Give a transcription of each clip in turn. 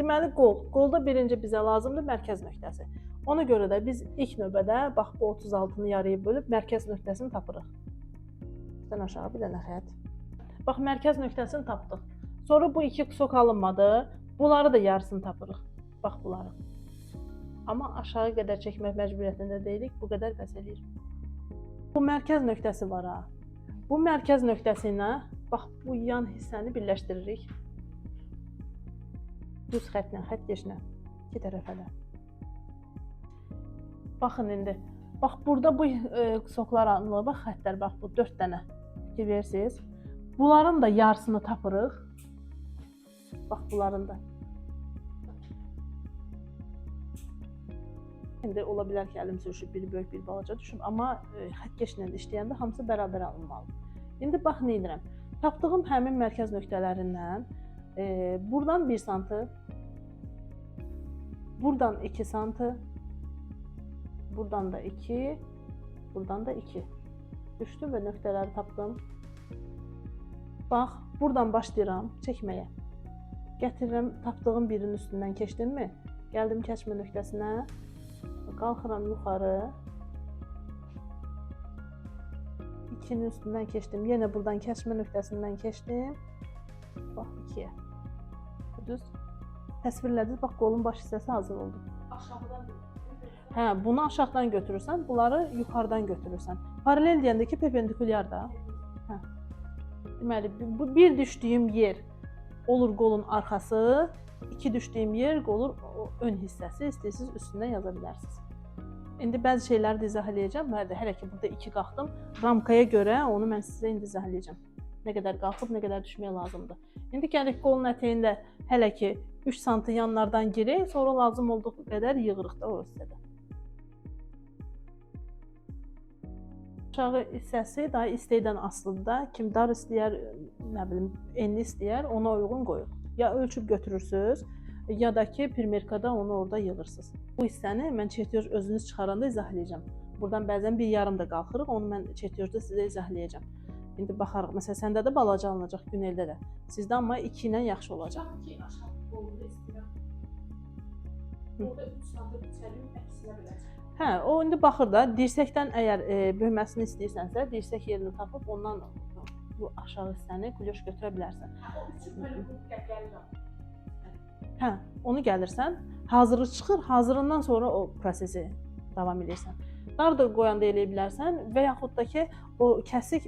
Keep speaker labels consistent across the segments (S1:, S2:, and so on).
S1: Deməli qol. Qolda birinci bizə lazımdır mərkəz nöqtəsi. Ona görə də biz ilk növbədə bax bu 36-nı yarıya bölüb mərkəz nöqtəsini tapırıq. Üstdən aşağı bir dənə xətt. Bax mərkəz nöqtəsini tapdıq. Sonra bu iki kusok alınmadı. Bunları da yarısını tapırıq. Bax bunları. Amma aşağı qədər çəkmək məcburiyyətində deyilik. Bu qədər bəs eləyir. Bu mərkəz nöqtəsi var ha. Bu mərkəz nöqtəsi ilə bax bu yan hissəni birləşdiririk. Düz xəttlə, xəttkeşlə iki tərəfə də. Baxın indi. Bax burada bu kusoklar alınır. Bax xəttlər, bax bu 4 dənə. Fikir verirsiniz. Bunların da yarısını tapırıq. Bax bunların da. İndi ola bilər ki, əlim sürüşüb, biri böyük, biri balaca düşüb, amma xəttkeşlə işləyəndə hamısı bərabər alınmalıdır. İndi bax nə edirəm. Tapdığım həmin mərkəz nöqtələrindən buradan 1 santı, buradan 2 santı, buradan da 2, buradan da 2. Düşdüm və nöqtələri tapdım. Bax, buradan başlayıram çəkməyə. Gətirirəm, tapdığım birinin üstündən keçdimmi? Gəldim kəsmə nöqtəsinə. Qalxıram yuxarı. 2-nin üstündən keçdim. Yenə buradan kəsmə nöqtəsindən keçdim. Bax 2-yə. Düz. Təsvirlədiniz. Bax qolun baş hissəsi hazır oldu.
S2: Aşağıdan.
S1: Hə, bunu aşağıdan götürürsən, bunları yuxarıdan götürürsən. Paralel deyəndə ki, perpendikulyar da. Hə. Deməli, bu bir düşdüyüm yer olur qolun arxası, iki düşdüyüm yer olur ön hissəsi. İstəyirsiniz üstündən yaza bilərsiniz. İndi bəzi şeyləri də izah eləyəcəm. Mən də hələ ki burada 2 qalxdım. Ramkaya görə onu mən sizə indi izah eləyəcəm. Nə qədər qalxıb, nə qədər düşmək lazımdır. İndi gəlirik qolun ətəyində hələ ki 3 sm yanlardan girək, sonra lazım olduğu qədər yığırıq da o hissədə. Aşağı hissəsi daha istəkdən asılıdır da. Kim dar istəyər, nə bilim, enli istəyər, ona uyğun qoyur. Ya ölçüb götürürsüz, ya da ki primerkada onu orada yığırsınız. Bu hissəni mən çertyoz özünüz çıxaranda izah eləyəcəm. Buradan bəzən bir yarım da qalxırıq, onu mən çertyozda sizə izah eləyəcəm. İndi baxarıq. Məsələn, səndə də balaca alınacaq, Güneldə də. Sizdə amma 2 ilə yaxşı olacaq.
S2: Tutaq ki, aşağı qolunda istəyirəm. Orada 3 sm biçəlim, əksinə belə.
S1: Hə, o indi baxır da, dirsəkdən əgər böyüməsini istəyirsənsə, dirsək yerini tapıb ondan bu aşağı hissəni klyoş götürə bilərsən.
S2: Hə, o 3-ü böyle bu gəlirəm.
S1: Hə, onu gəlirsən, hazırı çıxır, hazırından sonra o prosesi davam edirsən. Dar da qoyanda eləyə bilərsən və yaxud da ki, o kəsik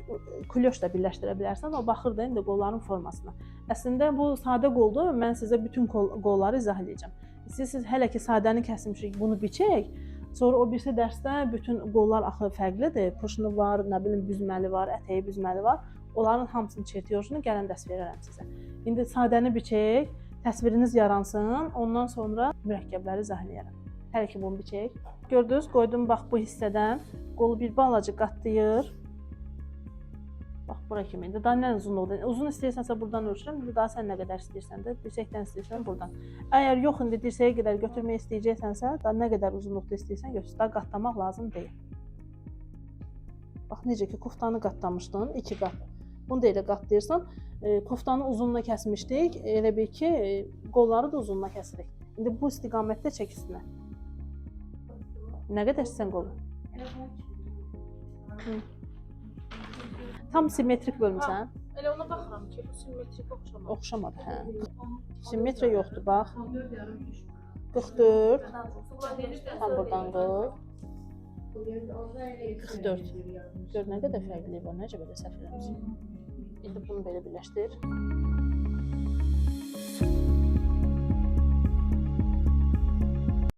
S1: klyoş da birləşdirə bilərsən. O baxır da indi qolların formasına. Əslində bu sadə qoldur. Mən sizə bütün qolları izah eləyəcəm. Siz hələ ki sadəni kəsmişik, bunu biçək. Sonra o birisi dərsdə bütün qollar axı fərqlidir. Puşnu var, nə bilim büzməli var, ətəyi büzməli var. Onların hamısının çertiyojunu gələn dərs verərəm sizə. İndi sadəni biçək, təsviriniz yaransın, ondan sonra mürəkkəbləri izah eləyərəm. Hələ ki bunu biçək. Gördünüz, qoydum bax bu hissədən qolu bir balaca qatlayır. Bax bura kimi. İndi daha nə uzunluqda? Uzun istəyirsənsə buradan ölçürəm. İndi daha sən nə qədər istəyirsən də, dirsəkdən istəyirsən buradan. Əgər yox indi dirsəyə qədər götürmək istəyəcəksənsə, daha nə qədər uzunluqda istəyirsən götür. Daha qatlamaq lazım deyil. Bax necə ki koftanı qatlamışdın, 2 qat. Bunu da elə qatlayırsan. Koftanı uzununa kəsmişdik. Elə bil ki, qolları da uzununa kəsirik. İndi bu istiqamətdə çək üstünə. Nə qədər istəyirsən qolu?
S2: Elə bunun kimi.
S1: Tam simmetrik bölmüsən.
S2: Elə ona baxıram ki, bu simmetrik oxşamadı.
S1: Oxşamadı, hə. Simmetriya yoxdur, bax.
S2: 14 yarım düşmür.
S1: 44, tam
S2: Tam
S1: buradan qoy. 44. Gör nə qədər fərqliyi var, necə belə səhv eləmisən. İndi bunu belə birləşdir.